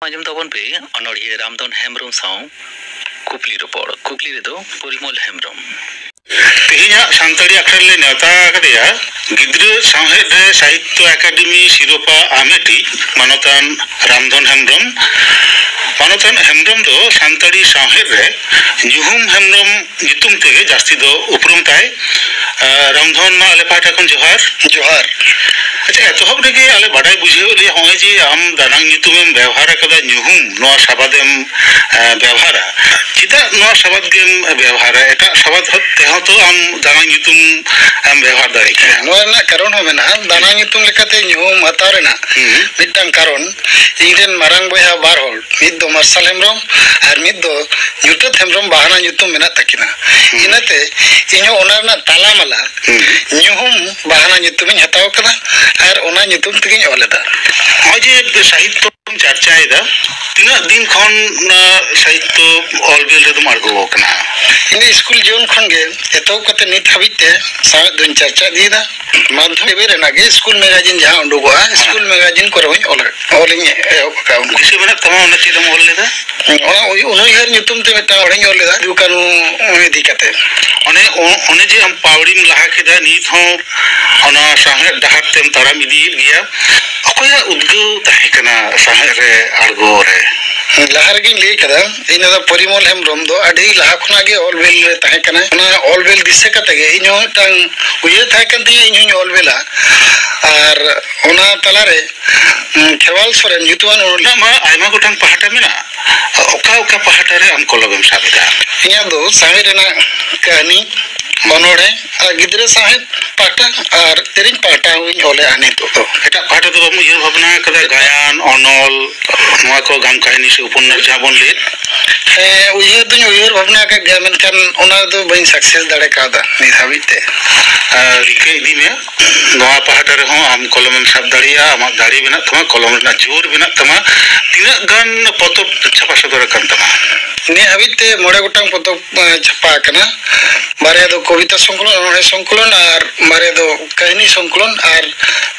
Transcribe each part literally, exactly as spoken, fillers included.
ᱟᱸᱡᱚᱢ ᱛᱟᱵᱚᱱ ᱯᱮ ᱚᱱᱚᱬᱦᱤᱭᱟᱹ ᱨᱟᱢᱫᱷᱚᱱ ᱦᱮᱢᱵᱨᱚᱢ ᱥᱟᱶ ᱠᱩᱠᱞᱤ ᱨᱚᱯᱚᱲ᱾ ᱠᱩᱠᱞᱤ ᱨᱮᱫᱚ ᱯᱚᱨᱤᱢᱚᱞ ᱦᱮᱢᱵᱨᱚᱢ᱾ ᱛᱮᱦᱮᱧᱟᱜ ᱥᱟᱱᱛᱟᱲᱤ ᱟᱠᱷᱲᱟ ᱨᱮᱞᱮ ᱱᱮᱣᱛᱟ ᱟᱠᱟᱫᱮᱭᱟ ᱜᱤᱫᱽᱨᱟᱹ ᱥᱟᱶᱦᱮᱫ ᱨᱮ ᱥᱟᱦᱤᱛᱛᱚ ᱟᱠᱟᱫᱮᱢᱤ ᱥᱤᱨᱳᱯᱟ ᱟᱢᱮᱴᱤᱡ ᱢᱟᱱᱚᱛᱟᱱ ᱨᱟᱢᱫᱷᱚᱱ ᱦᱮᱢᱵᱨᱚᱢ᱾ ᱢᱟᱱᱚᱛᱟᱱ ᱦᱮᱢᱵᱨᱚᱢ ᱫᱚ ᱥᱟᱱᱛᱟᱲᱤ ᱥᱟᱶᱦᱮᱫ ᱨᱮ ᱧᱩᱦᱩᱢ ᱦᱮᱢᱵᱨᱚᱢ ᱧᱩᱛᱩᱢ ᱛᱮᱜᱮ ᱡᱟᱹᱥᱛᱤ ᱫᱚ ᱩᱯᱨᱩᱢ ᱛᱟᱭ᱾ ᱟᱨ ᱨᱟᱢᱫᱷᱚᱱ ᱢᱟ ᱟᱞᱮ ᱯᱟᱦᱴᱟ ᱠᱷᱚᱱ ᱡᱚᱦᱟᱨ᱾ ᱡᱚᱦᱟᱨ᱾ ᱟᱪᱪᱷᱟ, ᱮᱛᱚᱦᱚᱵ ᱨᱮᱜᱮ ᱟᱞᱮ ᱵᱟᱰᱟᱭ ᱵᱩᱡᱷᱟᱹᱣ ᱞᱮᱭᱟ, ᱱᱚᱜᱼᱚᱭ ᱡᱮ ᱟᱢ ᱫᱟᱱᱟᱝ ᱧᱩᱛᱩᱢᱮᱢ ᱵᱮᱣᱦᱟᱨ ᱟᱠᱟᱫᱟ, ᱧᱩᱦᱩᱢ, ᱱᱚᱣᱟ ᱥᱟᱵᱟᱫᱮᱢ, ᱮ, ᱵᱮᱣᱦᱟᱨᱟ, ᱪᱮᱫᱟᱜ ᱱᱚᱣᱟ ᱥᱟᱵᱟᱫ ᱜᱮᱢ ᱵᱮᱣᱦᱟᱨᱟ? ᱮᱴᱟᱜ ᱥᱟᱵᱟᱫ ᱛᱮᱦᱚᱸ ᱛᱚ ᱟᱢ ᱫᱟᱱᱟᱝ ᱧᱩᱛᱩᱢ ᱮᱢ ᱵᱮᱣᱦᱟᱨ ᱫᱟᱲᱮ ᱠᱮᱭᱟ᱾ ᱱᱚᱣᱟ ᱨᱮᱱᱟᱜ ᱠᱟᱨᱚᱱ ᱦᱚᱸ ᱢᱮᱱᱟᱜᱼᱟ᱾ ᱫᱟᱱᱟᱝ ᱧᱩᱛᱩᱢ ᱞᱮᱠᱟᱛᱮ ᱧᱩᱦᱩᱢ ᱦᱟᱛᱟᱣ ᱨᱮᱱᱟᱜ ᱦᱩᱸ᱾ ᱢᱤᱫᱴᱟᱝ ᱠᱟᱨᱚᱱ, ᱤᱧ ᱨᱮᱱ ᱢᱟᱨᱟᱝ ᱵᱚᱭᱦᱟ ᱵᱟᱨ ᱦᱚᱲ, ᱢᱤᱫ ᱫᱚ ᱢᱟᱨᱥᱟᱞ ᱦᱮᱢᱵᱨᱚᱢ ᱟᱨ ᱢᱤᱫ ᱫᱚ ᱧᱩᱛᱟᱹᱛ ᱦᱮᱢᱵᱨᱚᱢ, ᱵᱟᱦᱟᱱᱟ ᱧᱩᱛᱩᱢ ᱢᱮᱱᱟᱜ ᱛᱟᱹᱠᱤᱱᱟ᱾ ᱦᱩᱸ᱾ ᱤᱱᱟᱹᱛᱮ ᱤᱧ ᱦᱚᱸ ᱚᱱᱟ ᱨᱮᱱᱟᱜ ᱛᱟᱞᱟᱢᱟᱞᱟ ᱦᱩᱸ᱾ ᱧᱩᱦᱩᱢ ᱵᱟᱦᱟᱱᱟ ᱧᱩᱛᱩᱢᱤᱧ ᱦᱟᱛᱟᱣ ᱠᱟᱫᱟ ᱟᱨ ᱚᱱᱟ ᱧᱩᱛᱩᱢ ᱛᱮᱜᱮᱧ ᱚᱞ ᱮᱫᱟ᱾ ᱱᱚᱜᱼᱚᱭ ᱡᱮ ᱥᱟᱦᱤᱛᱛᱚᱢ ᱪᱟᱨᱪᱟᱭᱮᱫᱟ, ᱛᱤᱱᱟᱹᱜ ᱫᱤᱱ ᱠᱷᱚᱱ ᱚᱱᱟ ᱥᱟᱦᱤᱛᱛᱚ ᱚᱞ ᱵᱤᱞ ᱨᱮᱫᱚᱢ ᱟᱬᱜᱚ ᱟᱠᱟᱱᱟ? ᱤᱧ ᱫᱚ ᱥᱠᱩᱞ ᱡᱤᱭᱚᱱ ᱠᱷᱚᱱ ᱜᱮ ᱮᱛᱚᱦᱚᱵ ᱠᱟᱛᱮ ᱱᱤᱛ ᱦᱟᱹᱵᱤᱡ ᱛᱮ ᱥᱟᱶᱦᱮᱫ ᱫᱚᱧ ᱪᱟᱨᱪᱟ ᱤᱫᱤᱭᱮᱫᱟ᱾ ᱢᱟᱫᱽᱫᱷᱚᱢᱤᱠ ᱞᱮᱵᱮᱞ ᱨᱮᱱᱟᱜ ᱜᱮ ᱥᱠᱩᱞ ᱢᱮᱜᱟᱡᱤᱱ ᱡᱟᱦᱟᱸ ᱩᱰᱩᱠᱚᱜᱼᱟ, ᱦᱮᱸ᱾ ᱥᱠᱩᱞ ᱢᱮᱜᱟᱡᱤᱱ ᱠᱚᱨᱮ ᱦᱚᱸᱧ ᱚᱞ, ᱚᱞᱤᱧ ᱮᱦᱚᱵ ᱟᱠᱟᱫᱼᱟ᱾ ᱩᱱ ᱫᱤᱥᱟᱹ ᱢᱮᱱᱟᱜ ᱛᱟᱢᱟ ᱚᱱᱟ ᱪᱮᱫ ᱮᱢ ᱚᱞ ᱞᱮᱫᱟ? ᱚᱱᱟ ᱩᱭ-, ᱩᱱᱩᱭᱦᱟᱹᱨ ᱧᱩᱛᱩᱢ ᱛᱮ ᱢᱤᱫᱴᱟᱝ ᱚᱞᱤᱧ ᱚᱞ ᱞᱮᱫᱟ, ᱥᱤᱫᱩ ᱠᱟᱹᱱᱦᱩ ᱤᱫᱤ ᱠᱟᱛᱮ᱾ ᱚᱱᱮ, ᱚ-, ᱚᱱᱮ ᱡᱮ ᱟᱢ ᱯᱟᱣᱲᱤᱢ ᱞᱟᱦᱟ ᱠᱮᱫᱟ, ᱱᱤᱛ ᱦᱚᱸ ᱚᱱᱟ ᱥᱟᱶᱦᱮᱫ ᱰᱟᱦᱟᱨ ᱛᱮᱢ ᱛᱟᱲᱟᱢ ᱤᱫᱤᱭᱮᱫ ᱜᱮᱭᱟ᱾ ᱚᱠᱚᱭᱟᱜ ᱩᱫᱽᱜᱟᱹᱣ ᱛᱟᱦᱮᱸ ᱠᱟᱱᱟ ᱥᱟᱶᱦᱮᱫ ᱨᱮ ᱟᱬᱜᱚ ᱨᱮ? ᱞᱟᱦᱟ ᱨᱮᱜᱮᱧ ᱞᱟᱹᱭ ᱠᱟᱫᱟ, ᱤᱧ ᱫᱟᱫᱟ ᱯᱚᱨᱤᱢᱚᱞ ᱦᱮᱢᱵᱨᱚᱢ ᱫᱚ ᱟᱹᱰᱤ ᱞᱟᱦᱟ ᱠᱷᱚᱱᱟᱜ ᱜᱮ ᱚᱞ ᱵᱮᱞ ᱨᱮ ᱛᱟᱦᱮᱸ ᱠᱟᱱᱟ᱾ ᱚᱱᱟ ᱚᱞ ᱵᱮᱞ ᱫᱤᱥᱟᱹ ᱠᱟᱛᱮ ᱜᱮ ᱤᱧ ᱦᱚᱸ ᱢᱤᱫᱴᱟᱝ ᱩᱭᱦᱟᱹᱨ ᱛᱟᱦᱮᱸ ᱠᱟᱱ ᱛᱤᱧᱟᱹ, ᱤᱧ ᱦᱚᱸᱧ ᱚᱞ ᱵᱮᱞᱟ᱾ ᱟᱨ ᱚᱱᱟ ᱛᱟᱞᱟᱨᱮ, ᱩᱸ, ᱠᱷᱮᱣᱟᱞ ᱥᱚᱨᱮᱱ ᱧᱩᱛᱩᱢᱟᱱ ᱚᱱᱚᱞᱤᱭᱟᱹ ᱢᱟ ᱟᱭᱢᱟ ᱜᱚᱴᱟᱝ ᱯᱟᱦᱴᱟ ᱢᱮᱱᱟᱜᱼᱟ᱾ ᱚᱠᱟ ᱚᱠᱟ ᱯᱟᱦᱴᱟ ᱨᱮ ᱟᱢ ᱠᱚᱞᱚᱢᱮᱢ ᱥᱟᱵ ᱮᱫᱟ? ᱤᱧᱟᱹᱜ ᱫᱚ ᱥᱟᱶᱦᱮᱫ ᱨᱮᱱᱟᱜ ᱠᱟᱹᱦᱱᱤ, ᱚᱱᱚᱬᱦᱮ ᱟᱨ ᱜᱤᱫᱽᱨᱟᱹ ᱥᱟᱶᱦᱮᱫ ᱯᱟᱦᱴᱟ ᱟᱨ ᱥᱮᱨᱮᱧ ᱯᱟᱦᱴᱟ ᱦᱚᱸᱧ ᱚᱞᱮᱜᱼᱟ ᱱᱤᱛᱚᱜ ᱫᱚ᱾ ᱮᱴᱟᱜ ᱯᱟᱦᱴᱟ ᱫᱚ ᱵᱟᱢ ᱩᱭᱦᱟᱹᱨ ᱵᱷᱟᱵᱽᱱᱟ ᱟᱠᱟᱫᱟ? ᱜᱟᱭᱟᱱ, ᱚᱱᱚᱞ, ᱱᱚᱣᱟ ᱠᱚ ᱜᱟᱢ ᱠᱟᱹᱦᱱᱤ ᱥᱮ ᱩᱯᱚᱱᱱᱟᱥ ᱡᱟᱦᱟᱸ ᱵᱚᱱ ᱞᱟᱹᱭᱮᱫ? ᱦᱮᱸ, ᱩᱭᱦᱟᱹᱨ ᱫᱩᱧ ᱩᱭᱦᱟᱹᱨ ᱵᱷᱟᱵᱽᱱᱟ ᱟᱠᱟᱫ ᱜᱮᱭᱟ, ᱢᱮᱱᱠᱷᱟᱱ ᱚᱱᱟ ᱨᱮᱫᱚ ᱵᱟᱹᱧ ᱥᱟᱠᱥᱮᱥ ᱫᱟᱲᱮ ᱠᱟᱣᱫᱟ ᱱᱤᱛ ᱦᱟᱹᱵᱤᱡ ᱛᱮ᱾ ᱟᱨ ᱨᱤᱠᱟᱹ ᱤᱫᱤ ᱢᱮ, ᱱᱚᱣᱟ ᱯᱟᱦᱴᱟ ᱨᱮᱦᱚᱸ ᱟᱢ ᱠᱚᱞᱚᱢᱮᱢ ᱥᱟᱵ ᱫᱟᱲᱮᱭᱟᱜᱼᱟ, ᱟᱢᱟᱜ ᱫᱟᱲᱮ ᱢᱮᱱᱟᱜ ᱛᱟᱢᱟ, ᱠᱚᱞᱚᱢ ᱨᱮᱱᱟᱜ ᱡᱳᱨ ᱢᱮᱱᱟᱜ ᱛᱟᱢᱟ᱾ ᱛᱤᱱᱟᱹᱜ ᱛᱤᱱᱟᱹᱜ ᱜᱟᱱ ᱯᱚᱛᱚᱵ ᱪᱷᱟᱯᱟ ᱥᱚᱫᱚᱨ ᱟᱠᱟᱱ ᱛᱟᱢᱟ? ᱱᱤᱭᱟᱹ ᱦᱟᱹᱵᱤᱡ ᱛᱮ ᱢᱚᱬᱮ ᱜᱚᱴᱟᱝ ᱯᱚᱛᱚᱵ, ᱮ, ᱪᱷᱟᱯᱟ ᱟᱠᱟᱱᱟ᱾ ᱵᱟᱨᱭᱟ ᱫᱚ ᱠᱚᱵᱤᱛᱟ ᱥᱚᱝᱠᱚᱞᱚᱱ, ᱚᱱᱚᱬᱦᱮ ᱥᱚᱝᱠᱚᱞᱚᱱ, ᱟᱨ ᱵᱟᱨᱭᱟ ᱫᱚ ᱠᱟᱹᱦᱱᱤ ᱥᱚᱝᱠᱚᱞᱚᱱ, ᱟᱨ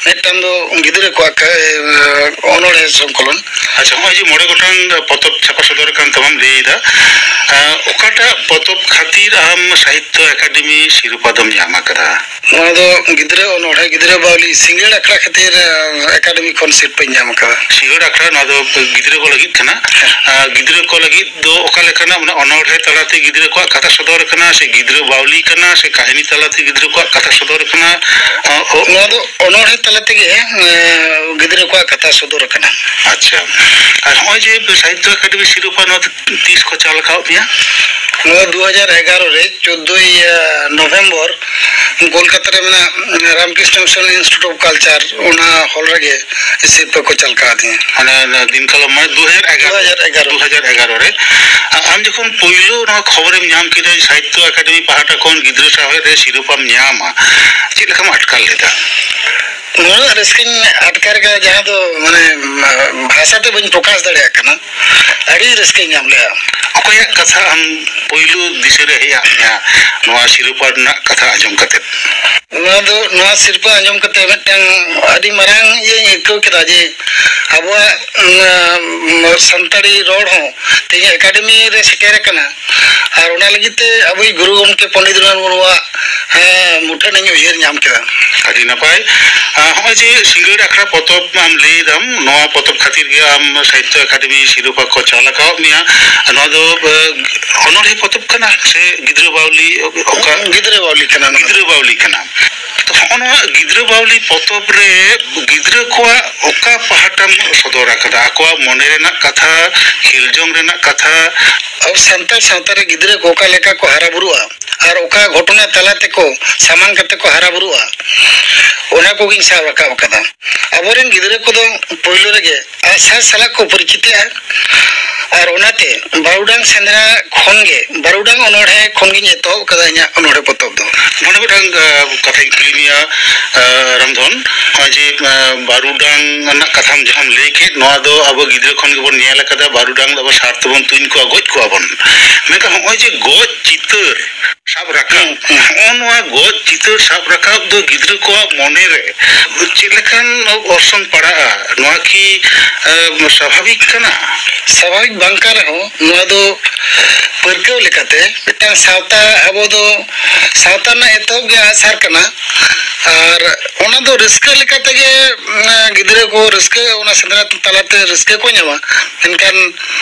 ᱢᱤᱫᱴᱟᱝ ᱫᱚ ᱜᱤᱫᱽᱨᱟᱹ ᱠᱚᱣᱟᱜ ᱠᱟ-, ᱮ, ᱚᱱᱚᱬᱦᱮ ᱥᱚᱝᱠᱚᱞᱚᱱ᱾ ᱟᱪᱪᱷᱟ, ᱱᱚᱜᱼᱚᱭ ᱡᱮ ᱢᱚᱬᱮ ᱜᱚᱴᱟᱝ ᱯᱚᱛᱚᱵ ᱪᱷᱟᱯᱟ ᱥᱚᱫᱚᱨ ᱟᱠᱟᱱ ᱛᱟᱢᱟᱢ ᱞᱟᱹᱭ ᱮᱫᱟ, ᱮ, ᱚᱠᱟᱴᱟᱜ ᱯᱚᱛᱚᱵ ᱠᱷᱟᱹᱛᱤᱨ ᱟᱢ ᱥᱟᱦᱤᱛᱛᱚ ᱮᱠᱟᱰᱮᱢᱤ ᱥᱤᱨᱯᱟᱹ ᱫᱚᱢ ᱧᱟᱢ ᱟᱠᱟᱫᱟ? ᱱᱚᱣᱟ ᱫᱚ ᱜᱤᱫᱽᱨᱟᱹ ᱚᱱᱚᱬᱦᱮ, ᱜᱤᱫᱽᱨᱟᱹ ᱵᱟᱣᱞᱤ, ᱥᱤᱸᱜᱟᱹᱲ ᱟᱠᱷᱲᱟ ᱠᱷᱟᱹᱛᱤᱨ, ᱮ, ᱮᱠᱟᱰᱮᱢᱤ ᱠᱷᱚᱱ ᱥᱤᱨᱯᱟᱹᱧ ᱧᱟᱢ ᱟᱠᱟᱫᱟ᱾ ᱥᱤᱸᱜᱟᱹᱲ ᱟᱠᱷᱲᱟ, ᱱᱚᱣᱟ ᱫᱚ ᱜᱤᱫᱽᱨᱟᱹ ᱠᱚ ᱞᱟᱹᱜᱤᱫ ᱠᱟᱱᱟ᱾ ᱟᱨ ᱜᱤᱫᱽᱨᱟᱹ ᱠᱚ ᱞᱟᱹᱜᱤᱫ ᱫᱚ ᱚᱠᱟ ᱞᱮᱠᱟᱱᱟᱜ, ᱢᱟᱱᱮ, ᱚᱱᱚᱬᱦᱮ ᱛᱟᱞᱟᱛᱮ ᱜᱤᱫᱽᱨᱟᱹ ᱠᱚᱣᱟᱜ ᱠᱟᱛᱷᱟ ᱥᱚᱫᱚᱨ ᱠᱟᱱᱟ, ᱥᱮ ᱜᱤᱫᱽᱨᱟᱹ ᱵᱟᱣᱞᱤ ᱠᱟᱱᱟ, ᱥᱮ ᱠᱟᱹᱦᱱᱤ ᱛᱟᱞᱟᱛᱮ ᱜᱤᱫᱽᱨᱟᱹ ᱠᱚᱣᱟᱜ ᱠᱟᱛᱷᱟ ᱥᱚᱫᱚᱨ ᱠᱟᱱᱟ? ᱚ, ᱚ, ᱱᱚᱣᱟ ᱫᱚ ᱚᱱᱚᱬᱦᱮ ᱛᱟᱞᱟ ᱛᱮᱜᱮ, ᱮ, ᱜᱤᱫᱽᱨᱟᱹ ᱠᱚᱣᱟᱜ ᱠᱟᱛᱷᱟ ᱥᱚᱫᱚᱨ ᱠᱟᱱᱟ᱾ ᱟᱪᱪᱷᱟ, ᱟᱨ ᱱᱚᱜᱼᱚᱭ ᱡᱮ ᱥᱟᱦᱤᱛᱛᱚ ᱮᱠᱟᱰᱮᱢᱤ ᱥᱤᱨᱯᱟᱹ, ᱱᱚᱣᱟ ᱫᱚ ᱛᱤᱥ ᱠᱚ ᱪᱟᱞ ᱟᱠᱟᱫ ᱢᱮᱭᱟ? ᱱᱚᱣᱟ ᱫᱩ ᱦᱟᱡᱟᱨ ᱮᱜᱟᱨᱚ ᱨᱮ, ᱪᱳᱫᱽᱫᱳᱭ ᱱᱚᱵᱷᱮᱢᱵᱚᱨ, ᱠᱳᱞᱠᱟᱛᱟ ᱨᱮ ᱢᱮᱱᱟᱜ Ramkrishna mission institute of culture, ᱚᱱᱟ ᱦᱚᱞ ᱨᱮᱜᱮ ᱥᱤᱨᱯᱟᱹ ᱠᱚ ᱪᱟᱞ ᱠᱟᱣᱫᱤᱧᱟ᱾ ᱢᱟᱱᱮ, ᱫᱤᱱ ᱠᱟᱞᱚᱢ, ᱢᱟᱱᱮ, ᱫᱩ ᱦᱟᱡᱟᱨ ᱮᱜᱟᱨᱚ᱾ ᱫᱩ ᱦᱟᱡᱟᱨ ᱮᱜᱟᱨᱚ᱾ ᱫᱩ ᱦᱟᱡᱟᱨ ᱮᱜᱟᱨᱚ ᱨᱮ᱾ ᱟ-, ᱟᱢ ᱡᱚᱠᱷᱚᱱ ᱯᱳᱭᱞᱳ ᱱᱚᱣᱟ ᱠᱷᱚᱵᱚᱨᱮᱢ ᱧᱟᱢ ᱠᱮᱫᱟ, ᱥᱟᱦᱤᱛᱛᱚ ᱮᱠᱟᱰᱮᱢᱤ ᱯᱟᱦᱴᱟ ᱠᱷᱚᱱ ᱜᱤᱫᱽᱨᱟᱹ ᱥᱟᱶᱦᱮᱫ ᱨᱮ ᱥᱤᱨᱯᱟᱹᱢ ᱧᱟᱢᱟ, ᱪᱮᱫ ᱞᱮᱠᱟᱢ ᱟᱴᱠᱟᱨ ᱞᱮᱫᱟ? ᱱᱩᱱᱟᱹᱜ ᱨᱟᱹᱥᱠᱟᱹᱧ ᱟᱴᱠᱟᱨ ᱠᱮᱫᱟ, ᱡᱟᱦᱟᱸ ᱫᱚ, ᱢᱟᱱᱮ, ᱵᱷᱟᱥᱟ ᱛᱮ ᱵᱟᱹᱧ ᱯᱨᱚᱠᱟᱥ ᱫᱟᱲᱮᱭᱟᱜ ᱠᱟᱱᱟ᱾ ᱟᱹᱰᱤ ᱨᱟᱹᱥᱠᱟᱹᱧ ᱧᱟᱢ ᱞᱮᱫᱟ᱾ ᱚᱠᱚᱭᱟᱜ ᱠᱟᱛᱷᱟ ᱟᱢ ᱯᱳᱭᱞᱳ ᱫᱤᱥᱟᱹ ᱨᱮ ᱦᱮᱡ ᱟᱫ ᱢᱮᱭᱟ ᱱᱚᱣᱟ ᱥᱤᱨᱯᱟᱹ ᱨᱮᱱᱟᱜ ᱠᱟᱛᱷᱟ ᱟᱸᱡᱚᱢ ᱠᱟᱛᱮ? ᱱᱚᱣᱟ ᱫᱚ, ᱱᱚᱣᱟ ᱥᱤᱨᱯᱟᱹ ᱟᱸᱡᱚᱢ ᱠᱟᱛᱮ ᱢᱤᱫᱴᱟᱝ ᱟᱹᱰᱤ ᱢᱟᱨᱟᱝ ᱤᱭᱟᱹᱧ ᱟᱹᱭᱠᱟᱹᱣ ᱠᱮᱫᱟ, ᱡᱮ ᱟᱵᱚᱣᱟᱜ, ᱩᱸ, ᱥᱟᱱᱛᱟᱲᱤ ᱨᱚᱲ ᱦᱚᱸ ᱛᱮᱦᱮᱧ ᱮᱠᱟᱰᱮᱢᱤ ᱨᱮ ᱥᱮᱴᱮᱨ ᱟᱠᱟᱱᱟ᱾ ᱟᱨ ᱚᱱᱟ ᱞᱟᱹᱜᱤᱫ ᱛᱮ ᱟᱵᱚᱭᱤᱡ ᱜᱩᱨᱩ ᱜᱚᱢᱠᱮ ᱯᱚᱱᱰᱤᱛ ᱨᱚᱜᱷᱩᱱᱟᱛᱷ ᱢᱩᱨᱢᱩᱣᱟᱜ, ᱦᱮᱸ, ᱢᱩᱴᱷᱟᱹᱱ ᱤᱧ ᱩᱭᱦᱟᱹᱨ ᱧᱟᱢ ᱠᱮᱫᱟ᱾ ᱟᱹᱰᱤ ᱱᱟᱯᱟᱭ᱾ ᱟᱨ ᱱᱚᱜᱼᱚᱭ ᱡᱮ ᱥᱤᱸᱜᱟᱹᱲ ᱟᱠᱷᱲᱟ ᱯᱚᱛᱚᱵ ᱟᱢ ᱞᱟᱹᱭ ᱫᱟᱢ, ᱱᱚᱣᱟ ᱯᱚᱛᱚᱵ ᱠᱷᱟᱹᱛᱤᱨ ᱜᱮ ᱟᱢ ᱥᱟᱦᱤᱛᱛᱚ ᱮᱠᱟᱰᱮᱢᱤ ᱥᱤᱨᱯᱟᱹ ᱠᱚ ᱪᱟᱞ ᱟᱠᱟᱣᱟᱫ ᱢᱮᱭᱟ᱾ ᱱᱚᱣᱟ ᱫᱚ, ᱮ, ᱚᱱᱚᱬᱦᱮ ᱯᱚᱛᱚᱵ ᱠᱟᱱᱟ ᱥᱮ ᱜᱤᱫᱽᱨᱟᱹ ᱵᱟᱣᱞᱤ? ᱚᱠᱟ? ᱜᱤᱫᱽᱨᱟᱹ ᱵᱟᱣᱞᱤ ᱠᱟᱱᱟ ᱱᱚᱣᱟ᱾ ᱜᱤᱫᱽᱨᱟᱹ ᱵᱟᱣᱞᱤ ᱠᱟᱱᱟ᱾ ᱛᱚ, ᱦᱚᱸᱜᱼᱚ ᱱᱚᱣᱟ ᱜᱤᱫᱽᱨᱟᱹ ᱵᱟᱣᱞᱤ ᱯᱚᱛᱚᱵ ᱨᱮ ᱜᱤᱫᱽᱨᱟᱹ ᱠᱚᱣᱟᱜ ᱚᱠᱟ ᱯᱟᱦᱴᱟᱢ ᱥᱚᱫᱚᱨ ᱟᱠᱟᱫᱟ? ᱟᱠᱚᱣᱟᱜ ᱢᱚᱱᱮ ᱨᱮᱱᱟᱜ ᱠᱟᱛᱷᱟ, ᱠᱷᱮᱞ ᱡᱚᱝ ᱨᱮᱱᱟᱜ ᱠᱟᱛᱷᱟ? ᱟᱵᱚ ᱥᱟᱱᱛᱟᱲ ᱥᱟᱶᱛᱟ ᱨᱮ ᱜᱤᱫᱽᱨᱟᱹ ᱠᱚ ᱚᱠᱟ ᱞᱮᱠᱟ ᱠᱚ ᱦᱟᱨᱟ ᱵᱩᱨᱩᱜᱼᱟ ᱟᱨ ᱚᱠᱟ ᱜᱷᱚᱴᱚᱱᱟ ᱛᱟᱞᱟ ᱛᱮᱠᱚ ᱥᱟᱢᱟᱝ ᱠᱟᱛᱮ ᱠᱚ ᱦᱟᱨᱟ ᱵᱩᱨᱩᱜᱼᱟ, ᱚᱱᱟ ᱠᱚᱜᱮᱧ ᱥᱟᱵ ᱨᱟᱠᱟᱵ ᱟᱠᱟᱫᱟ᱾ ᱟᱵᱚᱨᱮᱱ ᱜᱤᱫᱽᱨᱟᱹ ᱠᱚᱫᱚ ᱯᱳᱭᱞᱳ ᱨᱮᱜᱮ ᱟᱜᱼᱥᱟᱨ ᱥᱟᱞᱟᱜ ᱠᱚ ᱯᱚᱨᱤᱪᱤᱛᱚᱜᱼᱟ᱾ ᱟᱨ ᱚᱱᱟᱛᱮ ᱵᱟᱹᱨᱩᱰᱟᱝ ᱥᱮᱸᱫᱽᱨᱟ ᱠᱷᱚᱱ ᱜᱮ, ᱵᱟᱹᱨᱩᱰᱟᱝ ᱚᱱᱚᱬᱦᱮ ᱠᱷᱚᱱ ᱜᱤᱧ ᱮᱛᱚᱦᱚᱵ ᱠᱟᱫᱟ ᱤᱧᱟᱹᱜ ᱚᱱᱚᱬᱦᱮ ᱯᱚᱛᱚᱵ ᱫᱚ᱾ ᱱᱚᱰᱮ ᱢᱤᱫᱴᱟᱝ, ᱟᱸ, ᱠᱟᱛᱷᱟᱧ ᱠᱩᱞᱤ ᱢᱮᱭᱟ, ᱟᱸ, ᱨᱟᱢᱫᱷᱚᱱ᱾ ᱱᱚᱜᱼᱚᱭ ᱡᱮ, ᱟᱸ, ᱵᱟᱹᱨᱩᱰᱟᱝ ᱨᱮᱱᱟᱜ ᱠᱟᱛᱷᱟᱢ ᱡᱟᱦᱟᱸᱢ ᱞᱟᱹᱭ ᱠᱮᱫ, ᱱᱚᱣᱟ ᱫᱚ ᱟᱵᱚ ᱜᱤᱫᱽᱨᱟᱹ ᱠᱷᱚᱱ ᱜᱮᱵᱚᱱ ᱧᱮᱞ ᱟᱠᱟᱫᱟ, ᱵᱟᱹᱨᱩᱰᱟᱝ ᱫᱚ ᱟᱵᱚ ᱥᱟᱨ ᱛᱮᱵᱚᱱ ᱛᱩᱧ ᱠᱚᱣᱟ, ᱜᱚᱡ ᱠᱚᱣᱟ ᱵᱚᱱ᱾ ᱢᱮᱱᱠᱷᱟᱱ ᱱᱚᱜᱼᱚᱭ ᱡᱮ ᱜᱚᱡ ᱪᱤᱛᱟᱹᱨ ᱥᱟᱵ ᱨᱟᱠᱟᱵ, ᱦᱩᱸ, ᱦᱩᱸ᱾ ᱱᱚᱜᱼᱚ ᱱᱚᱣᱟ ᱜᱚᱡ ᱪᱤᱛᱟᱹᱨ ᱥᱟᱵ ᱨᱟᱠᱟᱵ ᱫᱚ ᱜᱤᱫᱽᱨᱟᱹ ᱠᱚᱣᱟᱜ ᱢᱚᱱᱮ ᱨᱮ ᱪᱮᱫ ᱞᱮᱠᱟᱱ ᱚᱨᱥᱚᱝ ᱯᱟᱲᱟᱜᱼᱟ? ᱱᱚᱣᱟ ᱠᱤ, ᱮ, ᱥᱟᱵᱷᱟᱵᱤᱠ ᱠᱟᱱᱟ? ᱥᱟᱵᱷᱟᱵᱤᱠ ᱵᱟᱝ ᱠᱟᱱ ᱨᱮᱦᱚᱸ, ᱱᱚᱣᱟ ᱫᱚ ᱯᱟᱹᱨᱠᱟᱹᱣ ᱞᱮᱠᱟᱛᱮ ᱢᱤᱫᱴᱟᱝ ᱥᱟᱶᱛᱟ, ᱟᱵᱚ ᱫᱚ ᱥᱟᱶᱛᱟ ᱨᱮᱱᱟᱜ ᱮᱛᱚᱦᱚᱵ ᱜᱮ ᱟᱜᱼᱥᱟᱨ ᱠᱟᱱᱟ᱾ ᱟᱨ ᱚᱱᱟ ᱫᱚ ᱨᱟᱹᱥᱠᱟᱹ ᱞᱮᱠᱟ ᱛᱮᱜᱮ, ᱩᱸ, ᱜᱤᱫᱽᱨᱟᱹ ᱠᱚ ᱨᱟᱹᱥᱠᱟᱹ, ᱚᱱᱟ ᱥᱮᱸᱫᱽᱨᱟ ᱛᱟᱞᱟᱛᱮ ᱨᱟᱹᱥᱠᱟᱹ ᱠᱚ ᱧᱟᱢᱟ᱾ ᱢᱮᱱᱠᱷᱟᱱ,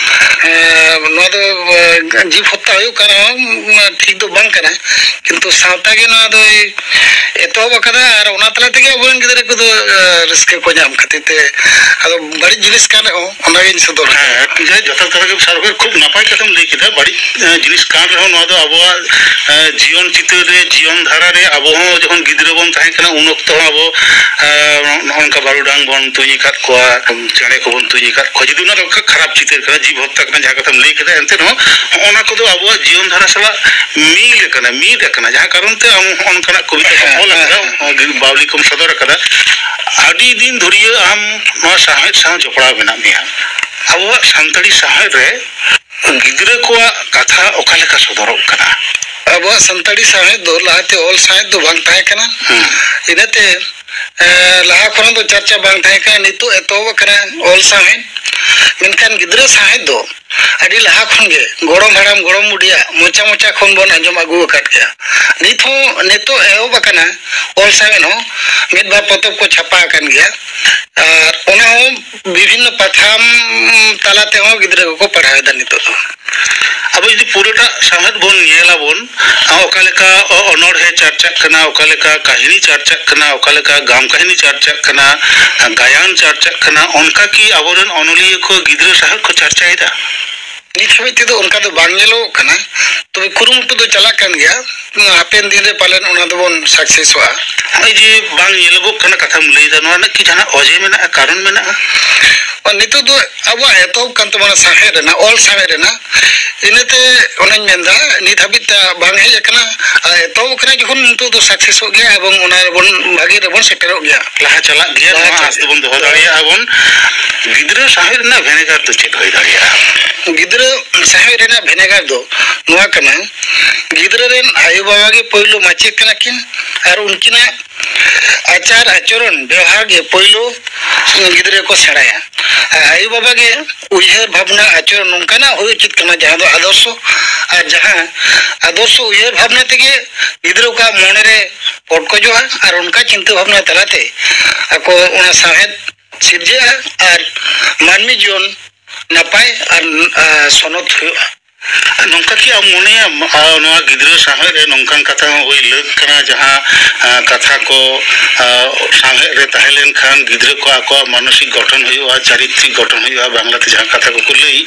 ᱮ, ᱱᱚᱣᱟ ᱫᱚ, ᱮ, ᱡᱤᱵᱽ ᱦᱚᱛᱛᱟ ᱦᱩᱭᱩᱜ ᱠᱟᱱ ᱨᱮᱦᱚᱸ, ᱩᱸ, ᱴᱷᱤᱠ ᱫᱚ ᱵᱟᱝ ᱠᱟᱱᱟ᱾ ᱠᱤᱱᱛᱩ ᱥᱟᱶᱛᱟ ᱜᱮ ᱱᱚᱣᱟ ᱫᱚᱭ ᱮᱛᱚᱦᱚᱵ ᱟᱠᱟᱫᱟ, ᱟᱨ ᱚᱱᱟ ᱛᱟᱞᱟ ᱛᱮᱜᱮ ᱟᱵᱚᱨᱮᱱ ᱜᱤᱫᱽᱨᱟᱹ ᱠᱚᱫᱚ, ᱮ, ᱨᱟᱹᱥᱠᱟᱹ ᱠᱚ ᱧᱟᱢ ᱠᱷᱟᱹᱛᱤᱨ ᱛᱮ, ᱟᱫᱚ ᱵᱟᱹᱲᱤᱡ ᱡᱤᱱᱤᱥ ᱠᱟᱱ ᱨᱮᱦᱚᱸ, ᱚᱱᱟᱜᱤᱧ ᱥᱚᱫᱚᱨ᱾ ᱦᱮᱸ, ᱡᱟᱭ, ᱡᱚᱛᱷᱟᱛ ᱠᱟᱛᱷᱟ ᱜᱮ, ᱥᱟᱨ ᱵᱷᱟᱭ, ᱠᱷᱩᱵ ᱱᱟᱯᱟᱭ ᱠᱟᱛᱷᱟᱢ ᱞᱟᱹᱭ ᱠᱮᱫᱟ᱾ ᱵᱟᱹᱲᱤᱡ, ᱮ, ᱡᱤᱱᱤᱥ ᱠᱟᱱ ᱨᱮᱦᱚᱸ, ᱱᱚᱣᱟ ᱫᱚ ᱟᱵᱚᱣᱟᱜ, ᱮ, ᱡᱤᱭᱚᱱ ᱪᱤᱛᱟᱹᱨ ᱨᱮ, ᱡᱤᱭᱚᱱ ᱫᱷᱟᱨᱟ ᱨᱮ, ᱟᱵᱚ ᱦᱚᱸ ᱡᱚᱠᱷᱚᱱ ᱜᱤᱫᱽᱨᱟᱹ ᱵᱚᱱ ᱛᱟᱦᱮᱸ ᱠᱟᱱᱟ, ᱩᱱ ᱚᱠᱛᱚ ᱦᱚᱸ ᱟᱵᱚ, ᱮ, ᱱᱚᱜᱼᱚ ᱱᱚᱝᱠᱟ ᱵᱟᱹᱨᱩᱰᱟᱝ ᱵᱚᱱ ᱛᱩᱧ ᱟᱠᱟᱫ ᱠᱚᱣᱟ, ᱪᱮᱬᱮ ᱠᱚᱵᱚᱱ ᱛᱩᱧ ᱟᱠᱟᱫ ᱠᱚᱣᱟ᱾ ᱡᱩᱫᱤ ᱚᱱᱟ ᱫᱚ ᱠᱷᱟᱨᱟᱯ ᱪᱤᱛᱟᱹᱨ ᱠᱟᱱᱟ, ᱡᱤᱵᱽ ᱦᱚᱛᱛᱟ ᱠᱟᱱᱟ, ᱡᱟᱦᱟᱸ ᱠᱟᱛᱷᱟᱢ ᱞᱟᱹᱭ ᱠᱮᱫᱟ, ᱮᱱᱛᱮ ᱨᱮᱦᱚᱸ ᱦᱚᱸᱜᱼᱚ ᱱᱟ ᱠᱚᱫᱚ ᱟᱵᱚᱣᱟᱜ ᱡᱤᱭᱚᱱ ᱫᱷᱟᱨᱟ ᱥᱟᱞᱟᱜ ᱢᱤᱞ ᱟᱠᱟᱱᱟ, ᱢᱤᱫ ᱟᱠᱟᱱᱟ᱾ ᱡᱟᱦᱟᱸ ᱠᱟᱨᱚᱱ ᱛᱮ ᱟᱢ ᱦᱚᱸᱜᱼᱚ ᱱᱚᱝᱠᱟᱱᱟᱜ ᱠᱚᱵᱤᱛᱟ ᱠᱚᱢ ᱚᱞ ᱟᱠᱟᱫᱟ, ᱦᱮᱸ, ᱦᱮᱸ᱾ ᱵᱟᱣᱞᱤ ᱠᱚᱢ ᱥᱚᱫᱚᱨ ᱟᱠᱟᱫᱟ᱾ ᱟᱹᱰᱤ ᱫᱤᱱ ᱫᱷᱩᱨᱤᱭᱟᱹ ᱟᱢ ᱱᱚᱣᱟ ᱥᱟᱶᱦᱮᱫ ᱥᱟᱶ ᱡᱚᱯᱲᱟᱣ ᱢᱮᱱᱟᱜ ᱢᱮᱭᱟ᱾ ᱟᱵᱚᱣᱟᱜ ᱥᱟᱱᱛᱟᱲᱤ ᱥᱟᱶᱦᱮᱫ ᱨᱮ ᱜᱤᱫᱽᱨᱟᱹ ᱠᱚᱣᱟᱜ ᱠᱟᱛᱷᱟ ᱚᱠᱟ ᱞᱮᱠᱟ ᱥᱚᱫᱚᱨᱚᱜ ᱠᱟᱱᱟ? ᱟᱵᱚᱣᱟᱜ ᱥᱟᱱᱛᱟᱲᱤ ᱥᱟᱶᱦᱮᱫ ᱫᱚ ᱞᱟᱦᱟᱛᱮ ᱚᱞ ᱥᱟᱶᱦᱮᱫ ᱫᱚ ᱵᱟᱝ ᱛᱟᱦᱮᱸ ᱠᱟᱱᱟ᱾ ᱦᱩᱸ᱾ ᱤᱱᱟᱹᱛᱮ, ᱮ, ᱞᱟᱦᱟ ᱠᱷᱚᱱ ᱫᱚ ᱪᱟᱨᱪᱟ ᱵᱟᱝ ᱛᱟᱦᱮᱸ ᱠᱟᱱᱟ᱾ ᱱᱤᱛᱚᱜ ᱮᱛᱚᱦᱚᱵ ᱟᱠᱟᱱᱟ ᱚᱞ ᱥᱟᱶᱦᱮᱫ᱾ ᱢᱮᱱᱠᱷᱟᱱ ᱜᱤᱫᱽᱨᱟᱹ ᱥᱟᱶᱦᱮᱫ ᱫᱚ ᱟᱹᱰᱤ ᱞᱟᱦᱟ ᱠᱷᱚᱱ ᱜᱮ ᱜᱚᱲᱚᱢ ᱦᱟᱲᱟᱢ ᱜᱚᱲᱚᱢ ᱵᱩᱰᱷᱤᱭᱟᱜ ᱢᱚᱪᱟ ᱢᱚᱪᱟ ᱠᱷᱚᱱ ᱵᱚᱱ ᱟᱸᱡᱚᱢ ᱟᱹᱜᱩ ᱟᱠᱟᱫ ᱜᱮᱭᱟ᱾ ᱱᱤᱛ ᱦᱚᱸ, ᱱᱤᱛᱚᱜ ᱮᱦᱚᱵ ᱟᱠᱟᱱᱟ ᱚᱞ ᱥᱟᱶᱦᱮᱫ ᱦᱚᱸ, ᱢᱤᱫ ᱵᱟᱨ ᱯᱚᱛᱚᱵ ᱠᱚ ᱪᱷᱟᱯᱟ ᱟᱠᱟᱱ ᱜᱮᱭᱟ᱾ ᱟᱨ ᱚᱱᱟ ᱦᱚᱸ ᱵᱤᱵᱷᱤᱱᱱᱚ ᱯᱟᱛᱷᱟᱢ ᱛᱟᱞᱟ ᱛᱮᱦᱚᱸ ᱜᱤᱫᱽᱨᱟᱹ ᱠᱚᱠᱚ ᱯᱟᱲᱦᱟᱣ ᱮᱫᱟ ᱱᱤᱛᱚᱜ ᱫᱚ᱾ ᱟᱵᱚ ᱡᱩᱫᱤ ᱯᱩᱨᱟᱹᱴᱟᱜ ᱥᱟᱶᱦᱮᱫ ᱵᱚᱱ ᱧᱮᱞ ᱟᱵᱚᱱ, ᱚᱠᱟ ᱞᱮᱠᱟ ᱚ-, ᱚᱱᱚᱬᱦᱮ ᱪᱟᱨᱪᱟᱜ ᱠᱟᱱᱟ, ᱚᱠᱟ ᱞᱮᱠᱟ ᱠᱟᱹᱦᱱᱤ ᱪᱟᱨᱪᱟᱜ ᱠᱟᱱᱟ, ᱚᱠᱟ ᱞᱮᱠᱟ ᱜᱟᱢ ᱠᱟᱹᱦᱱᱤ ᱪᱟᱨᱪᱟᱜ ᱠᱟᱱᱟ, ᱜᱟᱭᱟᱱ ᱪᱟᱨᱪᱟᱜ ᱠᱟᱱᱟ, ᱚᱱᱠᱟ ᱠᱤ ᱟᱵᱚᱨᱮᱱ ᱚᱱᱚᱞᱤᱭᱟᱹ ᱠᱚ ᱜᱤᱫᱽᱨᱟᱹ ᱥᱟᱶᱦᱮᱫ ᱠᱚ ᱪᱟᱨᱪᱟᱭᱮᱫᱟ? ᱱᱤᱛ ᱦᱟᱹᱵᱤᱡ ᱛᱮᱫᱚ ᱚᱱᱠᱟ ᱫᱚ ᱵᱟᱝ ᱧᱮᱞᱚᱜ ᱠᱟᱱᱟ, ᱛᱚᱵᱮ ᱠᱩᱨᱩᱢᱩᱴᱩ ᱫᱚ ᱪᱟᱞᱟᱜ ᱠᱟᱱ ᱜᱮᱭᱟ᱾ ᱦᱟᱯᱮᱱ ᱫᱤᱱ ᱨᱮ ᱯᱟᱞᱮᱱ ᱚᱱᱟ ᱫᱚᱵᱚᱱ ᱥᱟᱠᱥᱮᱥᱚᱜᱼᱟ᱾ ᱱᱚᱜᱼᱚᱭ ᱡᱮ ᱵᱟᱝ ᱧᱮᱞᱚᱜᱚᱜ ᱠᱟᱱᱟ ᱠᱟᱛᱷᱟᱢ ᱞᱟᱹᱭᱫᱟ, ᱱᱚᱣᱟ ᱨᱮᱱᱟᱜ ᱠᱤ ᱡᱟᱦᱟᱱᱟᱜ ᱚᱡᱮ ᱢᱮᱱᱟᱜᱼᱟ, ᱠᱟᱨᱚᱱ ᱢᱮᱱᱟᱜᱼᱟ? ᱱᱤᱛᱚᱜ ᱫᱚ ᱟᱵᱚᱣᱟᱜ ᱮᱛᱚᱦᱚᱵ ᱠᱟᱱ ᱛᱟᱵᱚᱱᱟ ᱥᱟᱶᱦᱮᱫ ᱨᱮᱱᱟᱜ, ᱚᱞ ᱥᱟᱶᱦᱮᱫ ᱨᱮᱱᱟᱜ, ᱤᱱᱟᱹᱛᱮ ᱚᱱᱟᱧ ᱢᱮᱱᱫᱟ ᱱᱤᱛ ᱦᱟᱹᱵᱤᱡ ᱛᱮ ᱵᱟᱝ ᱦᱮᱡ ᱟᱠᱟᱱᱟ᱾ ᱟᱨ ᱮᱛᱚᱦᱚᱵ ᱟᱠᱟᱱᱟ ᱡᱚᱠᱷᱚᱱ ᱱᱤᱛᱚᱜ ᱫᱚ ᱥᱟᱠᱥᱮᱥᱚᱜ ᱜᱮᱭᱟ ᱮᱵᱚᱝ ᱚᱱᱟ ᱨᱮᱵᱚᱱ ᱵᱷᱟᱜᱮ ᱨᱮᱵᱚᱱ ᱥᱮᱴᱮᱨᱚᱜ ᱜᱮᱭᱟ᱾ ᱞᱟᱦᱟ ᱪᱟᱞᱟᱜ ᱜᱮᱭᱟ, ᱞᱟᱦᱟ ᱱᱚᱣᱟ ᱪᱟᱞᱟᱜ ᱟᱸᱥ ᱫᱚᱵᱚᱱ ᱫᱚᱦᱚ ᱜᱮᱭᱟ᱾ ᱫᱟᱲᱮᱭᱟᱜᱼᱟ ᱵᱚᱱ᱾ ᱜᱤᱫᱽᱨᱟᱹ ᱥᱟᱶᱦᱮᱫ ᱨᱮᱱᱟᱜ ᱵᱷᱮᱱᱮᱜᱟᱨ ᱫᱚ ᱪᱮᱫ ᱦᱩᱭ ᱫᱟᱲᱮᱭᱟᱜᱼᱟ? ᱜᱤᱫᱽᱨᱟᱹ ᱥᱟᱶᱦᱮᱫ ᱨᱮᱱᱟᱜ ᱵᱷᱮᱱᱮᱜᱟᱨ ᱫᱚ ᱱᱚᱣᱟ ᱠᱟᱱᱟ, ᱜᱤᱫᱽᱨᱟᱹ ᱨᱮᱱ ᱟᱭᱳᱼᱵᱟᱵᱟ ᱜᱮ ᱯᱳᱭᱞᱳ ᱢᱟᱪᱮᱫ ᱠᱟᱱᱟ ᱠᱤᱱ, ᱟᱨ ᱩᱱᱠᱤᱱᱟᱜ ᱟᱪᱟᱨ ᱟᱪᱚᱨᱚᱱ ᱵᱮᱣᱦᱟᱨ ᱜᱮ ᱯᱳᱭᱞᱳ ᱜᱤᱫᱽᱨᱟᱹ ᱠᱚ ᱥᱮᱬᱟᱭᱟ᱾ ᱟᱨ ᱟᱭᱳᱼᱵᱟᱵᱟ ᱜᱮ ᱩᱭᱦᱟᱹᱨ ᱵᱷᱟᱵᱽᱱᱟ ᱟᱪᱚᱨᱚᱱ ᱱᱚᱝᱠᱟᱱᱟᱜ ᱦᱩᱭ ᱩᱪᱤᱛ ᱠᱟᱱᱟ ᱡᱟᱦᱟᱸ ᱫᱚ ᱟᱫᱚᱨᱥᱚ, ᱟᱨ ᱡᱟᱦᱟᱸ ᱟᱫᱚᱨᱥᱚ ᱩᱭᱦᱟᱹᱨ ᱵᱷᱟᱵᱽᱱᱟ ᱛᱮᱜᱮ ᱜᱤᱫᱽᱨᱟᱹ ᱠᱚᱣᱟᱜ ᱢᱚᱱᱮᱨᱮ ᱯᱚᱴᱠᱚᱡᱚᱜᱼᱟ, ᱟᱨ ᱚᱱᱠᱟ ᱪᱤᱱᱛᱟᱹ ᱵᱷᱟᱵᱽᱱᱟ ᱛᱟᱞᱟᱛᱮ ᱟᱠᱚ ᱚᱱᱟ ᱥᱟᱶᱦᱮᱫ ᱥᱤᱨᱡᱟᱹᱜᱼᱟ ᱟᱨ ᱢᱟᱹᱱᱢᱤ ᱡᱤᱭᱚᱱ ᱱᱟᱯᱟᱭ ᱟᱨ, ᱟᱨ ᱥᱚᱱᱚᱛ ᱦᱩᱭᱩᱜᱼᱟ᱾ ᱱᱚᱝᱠᱟ ᱠᱤ ᱟᱢ ᱢᱚᱱᱮᱭᱟᱢ, ᱟᱨ ᱱᱚᱣᱟ ᱜᱤᱫᱽᱨᱟᱹ ᱥᱟᱶᱦᱮᱫ ᱨᱮ ᱱᱚᱝᱠᱟᱱ ᱠᱟᱛᱷᱟ ᱦᱚᱸ ᱦᱩᱭ ᱞᱟᱹᱠ ᱠᱟᱱᱟ, ᱡᱟᱦᱟᱸ, ᱟᱸ, ᱠᱟᱛᱷᱟ ᱠᱚ, ᱟᱸ, ᱥᱟᱶᱦᱮᱫ ᱨᱮ ᱛᱟᱦᱮᱸ ᱞᱮᱱᱠᱷᱟᱱ ᱜᱤᱫᱽᱨᱟᱹ ᱠᱚ ᱟᱠᱚᱣᱟᱜ ᱢᱟᱱᱚᱥᱤᱠ ᱜᱚᱴᱷᱚᱱ ᱦᱩᱭᱩᱜᱼᱟ, ᱪᱟᱨᱤᱛᱨᱤᱠ ᱜᱚᱴᱷᱚᱱ ᱦᱩᱭᱩᱜᱼᱟ, ᱵᱟᱝᱞᱟᱛᱮ ᱡᱟᱦᱟᱸ ᱠᱟᱛᱷᱟ ᱠᱚᱠᱚ ᱞᱟᱹᱭ,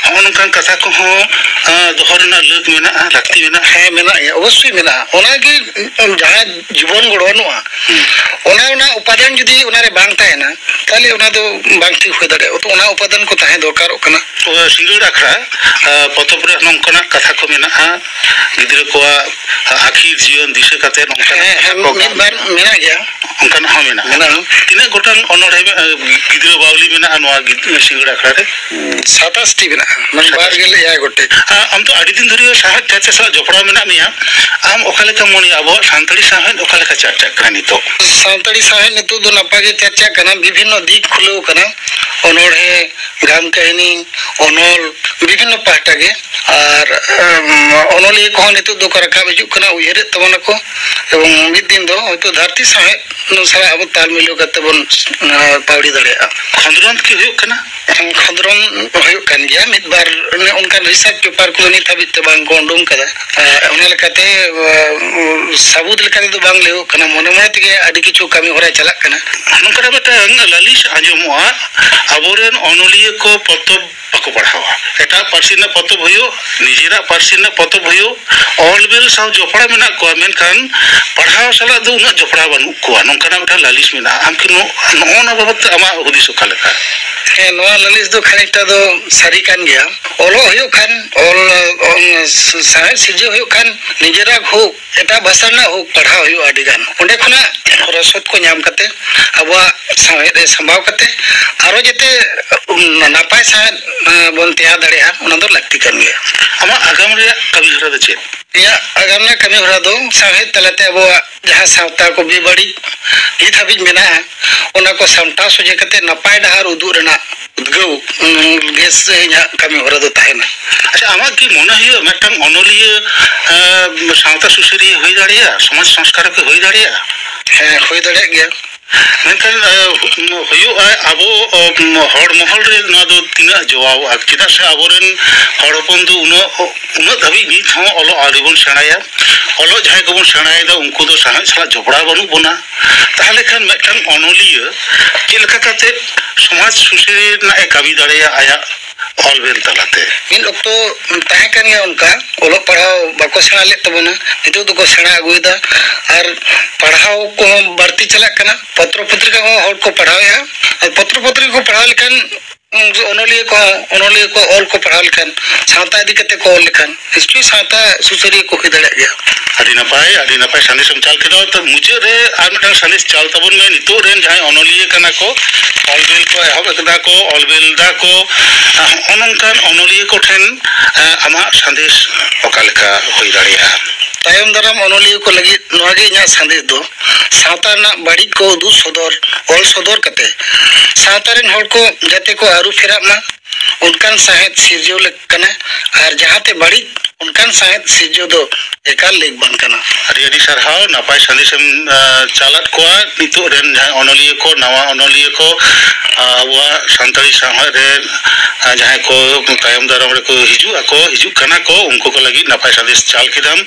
ᱦᱚᱸᱜᱼᱚ ᱱᱚᱝᱠᱟᱱ ᱠᱟᱛᱷᱟ ᱠᱚᱦᱚᱸ, ᱟᱸ, ᱫᱚᱦᱚ ᱨᱮᱱᱟᱜ ᱞᱟᱹᱠ ᱢᱮᱱᱟᱜᱼᱟ, ᱞᱟᱹᱠᱛᱤ ᱢᱮᱱᱟᱜᱼᱟ᱾ ᱦᱮᱸ, ᱢᱮᱱᱟᱜ ᱜᱮᱭᱟ, ᱚᱵᱚᱥᱥᱳᱭ ᱢᱮᱱᱟᱜᱼᱟ᱾ ᱚᱱᱟᱜᱮ, ᱩᱸ, ᱡᱟᱦᱟᱸ ᱡᱤᱵᱚᱱ ᱜᱚᱲᱦᱚᱱᱚᱜᱼᱟ, ᱦᱩᱸ᱾ ᱚᱱᱟ ᱨᱮᱱᱟᱜ ᱩᱯᱟᱫᱟᱱ ᱡᱩᱫᱤ ᱚᱱᱟᱨᱮ ᱵᱟᱝ ᱛᱟᱦᱮᱱᱟ, ᱛᱟᱦᱞᱮ ᱚᱱᱟ ᱫᱚ ᱵᱟᱝ ᱴᱷᱤᱠ ᱦᱩᱭ ᱫᱟᱲᱮᱭᱟᱜᱼᱟ᱾ ᱛᱚ, ᱚᱱᱟ ᱩᱯᱟᱫᱟᱱ ᱠᱚ ᱛᱟᱦᱮᱸ ᱫᱚᱨᱠᱟᱨᱚᱜ ᱠᱟᱱᱟ᱾ ᱛᱚ, ᱥᱤᱸᱜᱟᱹᱲ ᱟᱠᱷᱲᱟ, ᱟ, ᱯᱚᱛᱚᱵ ᱨᱮ ᱱᱚᱝᱠᱟᱱᱟᱜ ᱠᱟᱛᱷᱟ ᱠᱚ ᱢᱮᱱᱟᱜᱼᱟ, ᱜᱤᱫᱽᱨᱟᱹ ᱠᱚᱣᱟᱜ, ᱟ, ᱟᱹᱠᱷᱤᱨ ᱡᱤᱭᱚᱱ ᱫᱤᱥᱟᱹ ᱠᱟᱛᱮ ᱱᱚᱝᱠᱟᱱᱟᱜ ᱦᱮᱸ, ᱠᱟᱛᱷᱟ ᱦᱮᱸ, ᱠᱚ ᱢᱤᱫ ᱜᱟᱱ ᱵᱟᱨ ᱢᱮᱱᱟᱜᱼᱟ᱾ ᱢᱮᱱᱟᱜ ᱜᱮᱭᱟ᱾ ᱚᱱᱠᱟᱱᱟᱜ ᱦᱚᱸ ᱢᱮᱱᱟᱜᱼᱟ᱾ ᱢᱮᱱᱟᱜᱼᱟ᱾ ᱛᱤᱱᱟᱹᱜ ᱜᱚᱴᱟᱝ ᱚᱱᱚᱬᱦᱮ ᱢᱮ-, ᱟ, ᱜᱤᱫᱽᱨᱟᱹ ᱵᱟᱣᱞᱤ ᱢᱮᱱᱟᱜᱼᱟ ᱱᱚᱣᱟ ᱜᱤᱫ-, ᱥᱤᱸᱜᱟᱹᱲ ᱟᱠᱷᱲᱟ ᱨᱮ? ᱥᱟᱛᱟᱥ ᱴᱤ ᱢᱮᱱᱟᱜᱼᱟ, ᱢᱟᱱᱮ ᱥᱟᱛᱟᱥ᱾ ᱵᱟᱨ ᱜᱮᱞ ᱮᱭᱟᱭ ᱜᱚᱴᱮᱡ᱾ ᱟ, ᱟᱢ ᱫᱚ ᱟᱹᱰᱤ ᱫᱤᱱ ᱫᱷᱚᱨᱮ ᱥᱟᱶᱦᱮᱫ ᱪᱟᱨᱪᱟ ᱥᱟᱞᱟᱜ ᱡᱚᱯᱲᱟᱣ ᱢᱮᱱᱟᱜ ᱢᱮᱭᱟ, ᱟᱢ ᱚᱠᱟ ᱞᱮᱠᱟᱢ ᱢᱚᱱᱮᱭᱟ ᱟᱵᱚᱣᱟᱜ ᱥᱟᱱᱛᱟᱲᱤ ᱥᱟᱶᱦᱮᱫ ᱚᱠᱟ ᱞᱮᱠᱟ ᱪᱟᱨᱪᱟᱜ ᱠᱟᱱᱟ ᱱᱤᱛᱚᱜ? ᱥᱟᱱᱛᱟᱲᱤ ᱥᱟᱶᱦᱮᱫ ᱱᱤᱛᱚᱜ ᱫᱚ ᱱᱟᱯᱟᱭ ᱜᱮ ᱪᱟᱨᱪᱟᱜ ᱠᱟᱱᱟ, ᱵᱤᱵᱷᱤᱱᱱᱚ ᱫᱤᱠ ᱠᱷᱩᱞᱟᱹᱣ ᱠᱟᱱᱟ, ᱚᱱᱚᱬᱦᱮ, ᱜᱟᱢ ᱠᱟᱹᱦᱱᱤ, ᱚᱱᱚᱞ, ᱵᱤᱵᱷᱤᱱᱱᱚ ᱯᱟᱦᱴᱟ ᱜᱮ᱾ ᱟᱨ, ᱮᱢ, ᱚᱱᱚᱞᱤᱭᱟᱹ ᱠᱚᱦᱚᱸ ᱱᱤᱛᱚᱜ ᱫᱚᱠᱚ ᱨᱟᱠᱟᱵ ᱦᱤᱡᱩᱜ ᱠᱟᱱᱟ, ᱩᱭᱦᱟᱹᱨᱮᱫ ᱛᱟᱵᱚᱱᱟᱠᱚ, ᱮᱵᱚᱝ ᱢᱤᱫ ᱫᱤᱱ ᱫᱚ ᱦᱚᱭᱛᱳ ᱫᱷᱟᱹᱨᱛᱤ ᱥᱟᱶᱦᱮᱫ ᱥᱟᱞᱟᱜ ᱟᱵᱚ ᱛᱟᱞ ᱢᱤᱞᱟᱹᱣ ᱠᱟᱛᱮ ᱵᱚᱱ, ᱮᱸ, ᱯᱟᱹᱣᱲᱤ ᱫᱟᱲᱮᱭᱟᱜᱼᱟ᱾ ᱠᱷᱚᱸᱫᱽᱨᱚᱸᱫᱽ ᱠᱤ ᱦᱩᱭᱩᱜ ᱠᱟᱱᱟ? ᱠᱷᱚᱸᱫᱽᱨᱚᱸᱫᱽ ᱦᱩᱭᱩᱜ ᱠᱟᱱ ᱜᱮᱭᱟ, ᱢᱤᱫ ᱵᱟᱨ ᱚᱱᱮ ᱚᱱᱠᱟᱱ ᱨᱤᱥᱟᱨᱪ ᱯᱮᱯᱟᱨ ᱠᱚᱫᱚ ᱱᱤᱛ ᱦᱟᱹᱵᱤᱡ ᱛᱮ ᱵᱟᱝ ᱠᱚ ᱩᱰᱩᱝ ᱠᱟᱫᱟ᱾ ᱮᱸ, ᱚᱱᱟ ᱞᱮᱠᱟᱛᱮ, ᱮᱸ, ᱥᱟᱹᱵᱩᱫ ᱞᱮᱠᱟ ᱛᱮᱫᱚ ᱵᱟᱝ ᱞᱟᱹᱭᱚᱜ ᱠᱟᱱᱟ, ᱢᱚᱱᱮ ᱢᱚᱱᱮ ᱛᱮᱜᱮ ᱟᱹᱰᱤ ᱠᱤᱪᱷᱩ ᱠᱟᱹᱢᱤ ᱦᱚᱨᱟ ᱪᱟᱞᱟᱜ ᱠᱟᱱᱟ᱾ ᱱᱚᱝᱠᱟᱱᱟᱜ ᱢᱤᱫᱴᱟᱝ ᱞᱟᱹᱞᱤᱥ ᱟᱸᱡᱚᱢᱚᱜᱼᱟ, ᱟᱵᱚᱨᱮᱱ ᱚᱱᱚᱞᱤᱭᱟᱹ ᱠᱚ ᱯᱚᱛᱚᱵ ᱵᱟᱠᱚ ᱯᱟᱲᱦᱟᱣᱟ, ᱮᱴᱟᱜ ᱯᱟᱹᱨᱥᱤ ᱨᱮᱱᱟᱜ ᱯᱚᱛᱚᱵ ᱦᱩᱭᱩᱜ, ᱱᱤᱡᱮᱨᱟᱜ ᱯᱟᱹᱨᱥᱤ ᱨᱮᱱᱟᱜ ᱯᱚᱛᱚᱵ ᱦᱩᱭᱩᱜ, ᱚᱞ ᱵᱮᱞ ᱥᱟᱶ ᱡᱚᱯᱲᱟᱣ ᱢᱮᱱᱟᱜ ᱠᱚᱣᱟ, ᱢᱮᱱᱠᱷᱟᱱ ᱯᱟᱲᱦᱟᱣ ᱥᱟᱞᱟᱜ ᱫᱚ ᱩᱱᱟᱹᱜ ᱡᱚᱯᱲᱟᱣ ᱵᱟᱹᱱᱩᱜ ᱠᱚᱣᱟ, ᱱᱚᱝᱠᱟᱱᱟᱜ ᱢᱤᱫᱴᱟᱝ ᱞᱟᱹᱞᱤᱥ ᱢᱮᱱᱟᱜᱼᱟ᱾ ᱟᱢ ᱠᱤ ᱱᱚ-, ᱱᱚᱜᱼᱚ ᱱᱚᱣᱟ ᱵᱟᱵᱚᱫ ᱛᱮ ᱟᱢᱟᱜ ᱦᱩᱫᱤᱥ ᱚᱠᱟ ᱞᱮᱠᱟ? ᱦᱮᱸ, ᱱᱚᱣᱟ ᱞᱟᱹᱞᱤᱥ ᱫᱚ ᱠᱷᱟᱱᱤᱠᱴᱟ ᱫᱚ ᱥᱟᱹᱨᱤ ᱠᱟᱱ ᱜᱮᱭᱟ᱾ ᱚᱞᱚᱜ ᱦᱩᱭᱩᱜ ᱠᱷᱟᱱ, ᱚᱞ, ᱚᱞ, ᱥᱟᱶᱦᱮᱫ ᱥᱤᱨᱡᱟᱹᱣ ᱦᱩᱭᱩᱜ ᱠᱷᱟᱱ, ᱱᱤᱡᱮᱨᱟᱜ ᱦᱳᱠ, ᱮᱴᱟᱜ ᱵᱷᱟᱥᱟ ᱨᱮᱱᱟᱜ ᱦᱳᱠ, ᱯᱟᱲᱦᱟᱣ ᱦᱩᱭᱩᱜᱼᱟ ᱟᱹᱰᱤ ᱜᱟᱱ᱾ ᱚᱸᱰᱮ ᱠᱷᱚᱱᱟᱜ ᱨᱚᱥᱚᱫ ᱠᱚ ᱧᱟᱢ ᱠᱟᱛᱮ ᱟᱵᱚᱣᱟᱜ ᱥᱟᱶᱦᱮᱫ ᱨᱮ ᱥᱟᱢᱵᱟᱣ ᱠᱟᱛᱮ ᱟᱨᱚ ᱡᱟᱛᱮ, ᱩᱢ, ᱱᱟᱯᱟᱭ ᱥᱟᱶᱦᱮᱫ, ᱮᱸ, ᱵᱚᱱ ᱛᱮᱭᱟᱨ ᱫᱟᱲᱮᱭᱟᱜᱼᱟ, ᱚᱱᱟ ᱫᱚ ᱞᱟᱹᱠᱛᱤ ᱠᱟᱱ ᱜᱮᱭᱟ᱾ ᱟᱢᱟᱜ ᱟᱜᱟᱢ ᱨᱮᱭᱟᱜ ᱠᱟᱹᱢᱤ ᱦᱚᱨᱟ ᱫᱚ ᱪᱮᱫ? ᱤᱧᱟᱹᱜ ᱟᱜᱟᱢ ᱨᱮᱭᱟᱜ ᱠᱟᱹᱢᱤ ᱦᱚᱨᱟ ᱫᱚ ᱥᱟᱶᱦᱮᱫ ᱛᱟᱞᱟᱛᱮ ᱟᱵᱚᱣᱟᱜ ᱡᱟᱦᱟᱸ ᱥᱟᱶᱛᱟ ᱠᱚ ᱵᱮᱵᱟᱹᱲᱤᱡ ᱱᱤᱛ ᱦᱟᱹᱵᱤᱡ ᱢᱮᱱᱟᱜᱼᱟ, ᱚᱱᱟ ᱠᱚ ᱥᱟᱢᱴᱟᱣ ᱥᱚᱡᱷᱮ ᱠᱟᱛᱮ ᱱᱟᱯᱟᱭ ᱰᱟᱦᱟᱨ ᱩᱫᱩᱜ ᱨᱮᱱᱟᱜ ᱩᱫᱽᱜᱟᱹᱣ, ᱩᱸ, ᱜᱮ ᱥᱮ ᱤᱧᱟᱹᱜ ᱠᱟᱹᱢᱤ ᱦᱚᱨᱟ ᱫᱚ ᱛᱟᱦᱮᱱᱟ᱾ ᱟᱪᱪᱷᱟ, ᱟᱢᱟᱜ ᱠᱤ ᱢᱚᱱᱮ ᱦᱩᱭᱩᱜᱼᱟ ᱢᱤᱫᱴᱟᱝ ᱚᱱᱚᱞᱤᱭᱟᱹ, ᱮᱸ, ᱥᱟᱶᱛᱟ ᱥᱩᱥᱟᱹᱨᱤᱭᱟᱹ ᱦᱩᱭ ᱫᱟᱲᱮᱭᱟᱜᱼᱟ, ᱥᱚᱢᱟᱡᱽ ᱥᱚᱝᱥᱠᱟᱨᱚᱠ ᱮ ᱦᱩᱭ ᱫᱟᱲᱮᱭᱟᱜᱼᱟ? ᱦᱮᱸ, ᱦᱩᱭ ᱫᱟᱲᱮᱭᱟᱜ ᱜᱮᱭᱟ᱾ ᱢᱮᱱᱠᱷᱟᱱ, ᱮᱸ, ᱦᱩᱭᱩᱜᱼᱟ, ᱟᱵᱚ, ᱮᱸ, ᱦᱚᱲ ᱢᱚᱦᱚᱞ ᱨᱮ ᱱᱚᱣᱟ ᱫᱚ ᱛᱤᱱᱟᱹᱜ ᱡᱚᱣᱟᱣᱚᱜᱼᱟ? ᱪᱮᱫᱟᱜ ᱥᱮ ᱟᱵᱚᱨᱮᱱ ᱦᱚᱲ ᱦᱚᱯᱚᱱ ᱫᱚ ᱩᱱᱟᱹᱜ, ᱩᱱᱟᱹᱜ ᱫᱷᱟᱹᱵᱤᱡ ᱱᱤᱛ ᱦᱚᱸ ᱚᱞᱚᱜ ᱟᱹᱣᱨᱤ ᱵᱚᱱ ᱥᱮᱬᱟᱭᱟ᱾ ᱚᱞᱚᱜ ᱡᱟᱦᱟᱸᱭ ᱠᱚᱵᱚᱱ ᱥᱮᱬᱟᱭᱮᱫᱟ, ᱩᱱᱠᱩ ᱫᱚ ᱥᱟᱶᱦᱮᱫ ᱥᱟᱞᱟᱜ ᱡᱚᱯᱲᱟᱣ ᱵᱟᱹᱱᱩᱜ ᱵᱚᱱᱟ᱾ ᱛᱟᱦᱚᱞᱮ ᱠᱷᱟᱱ ᱢᱤᱫᱴᱟᱝ ᱚᱱᱚᱞᱤᱭᱟᱹ ᱪᱮᱫ ᱞᱮᱠᱟ ᱠᱟᱛᱮ ᱥᱚᱢᱟᱡᱽ ᱥᱩᱥᱟᱹᱨ ᱨᱮᱱᱟᱜ ᱮ ᱠᱟᱹᱢᱤ ᱫᱟᱲᱮᱭᱟᱜᱼᱟ ᱟᱭᱟᱜ ᱚᱞ ᱵᱮᱞ ᱛᱟᱞᱟᱛᱮ? ᱢᱤᱫ ᱚᱠᱛᱚ ᱛᱟᱦᱮᱸ ᱠᱟᱱ ᱜᱮᱭᱟ ᱚᱱᱠᱟ, ᱚᱞᱚᱜ ᱯᱟᱲᱦᱟᱣ ᱵᱟᱠᱚ ᱥᱮᱬᱟ ᱞᱮᱫ ᱛᱟᱵᱚᱱᱟ, ᱱᱤᱛᱚᱜ ᱫᱚᱠᱚ ᱥᱮᱬᱟ ᱟᱹᱜᱩᱭᱮᱫᱟ᱾ ᱟᱨ ᱯᱟᱲᱦᱟᱣ ᱠᱚᱦᱚᱸ ᱵᱟᱹᱲᱛᱤ ᱪᱟᱞᱟᱜ ᱠᱟᱱᱟ, ᱯᱚᱛᱨᱚ ᱯᱚᱛᱨᱤᱠᱟ ᱠᱚᱦᱚᱸ ᱦᱚᱲ ᱠᱚ ᱯᱟᱲᱦᱟᱣᱮᱫᱼᱟ᱾ ᱟᱨ ᱯᱚᱛᱨᱚ ᱯᱚᱛᱨᱤᱠᱟ ᱠᱚ ᱯᱟᱲᱦᱟᱣ ᱞᱮᱠᱷᱟᱱ, ᱩᱱ ᱚᱱᱚᱞᱤᱭᱟᱹ ᱠᱚᱦᱚᱸ, ᱚᱱᱚᱞᱤᱭᱟᱹ ᱠᱚ ᱚᱞ ᱠᱚ ᱯᱟᱲᱦᱟᱣ ᱞᱮᱠᱷᱟᱱ, ᱥᱟᱶᱛᱟ ᱤᱫᱤ ᱠᱟᱛᱮ ᱠᱚ ᱚᱞ ᱞᱮᱠᱷᱟᱱ, ᱱᱤᱥᱪᱚᱭ ᱥᱟᱶᱛᱟ ᱥᱩᱥᱟᱹᱨᱤᱭᱟᱹ ᱠᱚ ᱦᱩᱭ ᱫᱟᱲᱮᱭᱟᱜ ᱜᱮᱭᱟ᱾ ᱟᱹᱰᱤ ᱱᱟᱯᱟᱭ, ᱟᱹᱰᱤ ᱱᱟᱯᱟᱭ ᱥᱟᱸᱫᱮᱥ ᱮᱢ ᱪᱟᱞ ᱠᱮᱫᱟ᱾ ᱛᱚ, ᱢᱩᱪᱟᱹᱫ ᱨᱮ ᱟᱨ ᱢᱤᱫᱴᱟᱝ ᱥᱟᱸᱫᱮᱥ ᱪᱟᱞ ᱛᱟᱵᱚᱱ ᱢᱮ, ᱱᱤᱛᱚᱜ ᱨᱮᱱ ᱡᱟᱦᱟᱸᱭ ᱚᱱᱚᱞᱤᱭᱟᱹ ᱠᱟᱱᱟ ᱠᱚ, ᱚᱞ ᱵᱮᱞ ᱠᱚ ᱮᱦᱚᱵ ᱟᱠᱟᱫᱟ ᱠᱚ, ᱚᱞ ᱵᱮᱞ ᱫᱟ ᱠᱚ, ᱦᱚᱸᱜᱼᱚ ᱱᱚᱝᱠᱟᱱ ᱚᱱᱚᱞᱤᱭᱟᱹ ᱠᱚᱴᱷᱮᱱ, ᱮ, ᱟᱢᱟᱜ ᱥᱟᱸᱫᱮᱥ ᱚᱠᱟ ᱞᱮᱠᱟ ᱦᱩᱭ ᱫᱟᱲᱮᱭᱟᱜᱼᱟ? ᱛᱟᱭᱚᱢ ᱫᱟᱨᱟᱢ ᱚᱱᱚᱞᱤᱭᱟᱹ ᱠᱚ ᱞᱟᱹᱜᱤᱫ ᱱᱚᱣᱟ ᱜᱮ ᱤᱧᱟᱹᱜ ᱥᱟᱸᱫᱮᱥ ᱫᱚ, ᱥᱟᱶᱛᱟ ᱨᱮᱱᱟᱜ ᱵᱟᱹᱲᱤᱡ ᱠᱚ ᱩᱫᱩᱜ ᱥᱚᱫᱚᱨ, ᱚᱞ ᱥᱚᱫᱚᱨ ᱠᱟᱛᱮ ᱥᱟᱶᱛᱟ ᱨᱮᱱ ᱦᱚᱲ ᱠᱚ ᱡᱟᱛᱮ ᱠᱚ ᱟᱹᱨᱩ ᱯᱷᱮᱨᱟᱜ ᱢᱟ, ᱚᱱᱠᱟᱱ ᱥᱟᱶᱦᱮᱫ ᱥᱤᱨᱡᱟᱹᱣ ᱞᱮᱠ ᱠᱟᱱᱟ᱾ ᱟᱨ ᱡᱟᱦᱟᱸᱛᱮ ᱵᱟᱹᱲᱤᱡ ᱚᱱᱠᱟᱱ ᱥᱟᱶᱦᱮᱫ ᱥᱤᱨᱡᱟᱹᱣ ᱫᱚ ᱮᱠᱟᱞ ᱞᱮᱠ ᱵᱟᱝ ᱠᱟᱱᱟ᱾ ᱟᱹᱰᱤ ᱟᱹᱰᱤ ᱥᱟᱨᱦᱟᱣ, ᱱᱟᱯᱟᱭ ᱥᱟᱸᱫᱮᱥᱮᱢ ᱟᱸ, ᱪᱟᱞᱟᱫ ᱠᱚᱣᱟ᱾ ᱱᱤᱛᱚᱜ ᱨᱮᱱ ᱡᱟᱦᱟᱸᱭ ᱚᱱᱚᱞᱤᱭᱟᱹ ᱠᱚ, ᱱᱟᱣᱟ ᱚᱱᱚᱞᱤᱭᱟᱹ ᱠᱚ, ᱟᱸ, ᱟᱵᱚᱣᱟᱜ ᱥᱟᱱᱛᱟᱲᱤ ᱥᱟᱶᱦᱮᱫ ᱨᱮ ᱟᱸ, ᱡᱟᱦᱟᱸᱭ ᱠᱚ ᱛᱟᱭᱚᱢ ᱫᱟᱨᱟᱢ ᱨᱮᱠᱚ ᱦᱤᱡᱩᱜ ᱟᱠᱚ, ᱦᱤᱡᱩᱜ ᱠᱟᱱᱟ ᱠᱚ, ᱩᱱᱠᱩ ᱠᱚ ᱞᱟᱹᱜᱤᱫ ᱱᱟᱯᱟᱭ ᱥᱟᱸᱫᱮᱥ ᱪᱟᱞ ᱠᱮᱫᱟᱢ᱾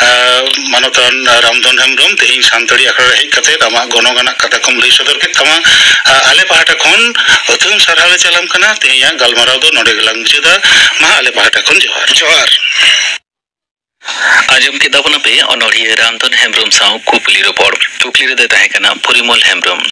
ᱟᱸ, ᱢᱟᱱᱚᱛᱟᱱ ᱨᱟᱢᱫᱷᱚᱱ ᱦᱮᱢᱵᱨᱚᱢ, ᱛᱮᱦᱮᱧ ᱥᱟᱱᱛᱟᱲᱤ ᱟᱠᱷᱲᱟ ᱨᱮ ᱦᱮᱡ ᱠᱟᱛᱮ ᱟᱢᱟᱜ ᱜᱚᱱᱚᱝ ᱟᱱᱟᱜ ᱠᱟᱛᱷᱟ ᱠᱚᱢ ᱞᱟᱹᱭ ᱥᱚᱫᱚᱨ ᱠᱮᱫ ᱛᱟᱢᱟ᱾ ᱟᱸ, ᱟᱞᱮ ᱯᱟᱦᱴᱟ ᱠᱷᱚᱱ ᱟᱹᱛᱷᱟᱹᱢ ᱥᱟᱨᱦᱟᱣ ᱞᱮ ᱪᱟᱞᱟᱢ ᱠᱟᱱᱟ᱾ ᱛᱮᱦᱮᱧᱟᱜ ᱜᱟᱞᱢᱟᱨᱟᱣ ᱫᱚ ᱱᱚᱰᱮ ᱜᱮᱞᱟᱝ ᱢᱩᱪᱟᱹᱫᱟ᱾ ᱢᱟ, ᱟᱞᱮ ᱯᱟᱦᱴᱟ ᱠᱷᱚᱱ ᱡᱚᱦᱟᱨ᱾ ᱡᱚᱦᱟᱨ᱾ ᱟᱸᱡᱚᱢ ᱠᱮᱫᱟ ᱵᱚᱱ ᱟᱯᱮ ᱚᱱᱚᱲᱦᱤᱭᱟᱹ ᱨᱟᱢᱫᱷᱚᱱ ᱦᱮᱢᱵᱨᱚᱢ ᱥᱟᱶ ᱠᱩᱠᱞᱤ ᱨᱚᱯᱚᱲ᱾ ᱠᱩᱠᱞᱤ ᱨᱮᱫᱚᱭ ᱛᱟᱦᱮᱸ ᱠᱟᱱᱟ ᱯᱚᱨᱤᱢᱚᱞ ᱦᱮᱢᱵᱨᱚᱢ᱾